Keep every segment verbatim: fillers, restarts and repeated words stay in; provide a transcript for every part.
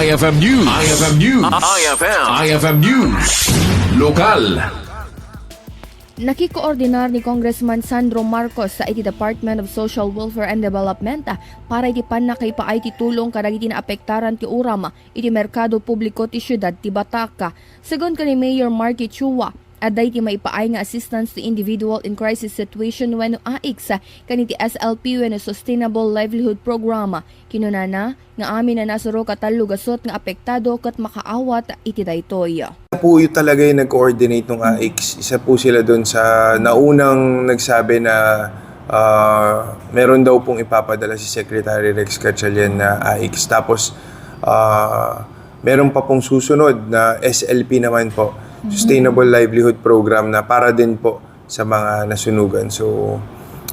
I F M News. I F M News. I F M. I F M News. Lokal. Nakikoordinar ni Congressman Sandro Marcos sa iti Department of Social Welfare and Development para iti pannakaipaay ti tulong kadagiti naapektaran ti uram iti merkado publiko ti siudad ti Batak. Segun ken ni Mayor Marky Chua, adda iti maipaay nga assistance to individual in crisis situation wenno A I C S ken iti S L P wenno Sustainable Livelihood Program. Kinunana nga amin a nasuro ka tallo gasut nga apektado ket makaawat iti daytoy. Isa po yung talaga yung nag-coordinate ng A I C S. Isa po sila doon sa naunang nagsabi na ah, meron daw pong ipapadala si Secretary Rex Gatchalian na A I C S. Tapos ah, meron pa pong susunod na S L P naman po, Sustainable Livelihood Program, na para din po sa mga nasunugan. So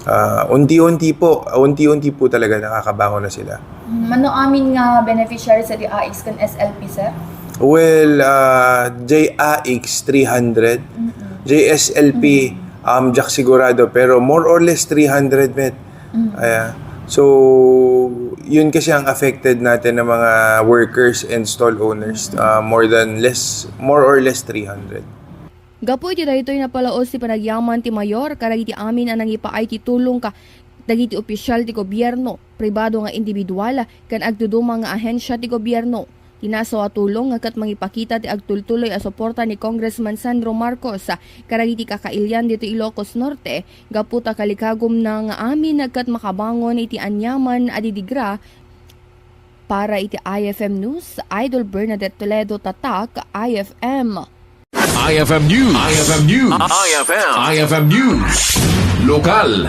ah, unti-unti po, unti-unti po talaga nakakabangon na sila. Mano amin nga beneficiaries iti A I C S ken S L P, sir? Well, uh, J A I C S three hundred, J S L P, um, diak sigurado, pero more or less three hundred met. Ayan. So, yun kasi ang affected natin ng mga workers and stall owners, uh, more than less, more or less three hundred. Gapu iti daytoy, napalaos ti panagyaman ti mayor kadagiti amin a nangipaay ti tulong ka dagiti opisyal ti gobierno, pribado nga individual, ken agduduma nga ahensya ti gobierno. Ti nasaw a tulong nga ket mangipakita ti agtultuloy a suporta ni Congressman Sandro Marcos kadagiti kakailian ditoy Ilocos Norte gapu ta kalikagumna nga amin ket makabangon iti aniaman a didigra. Para iti I F M News, Idol Bernadette Toledo, Tatak, I F M. I F M News. I F M News. I F M. I F M News. Lokal.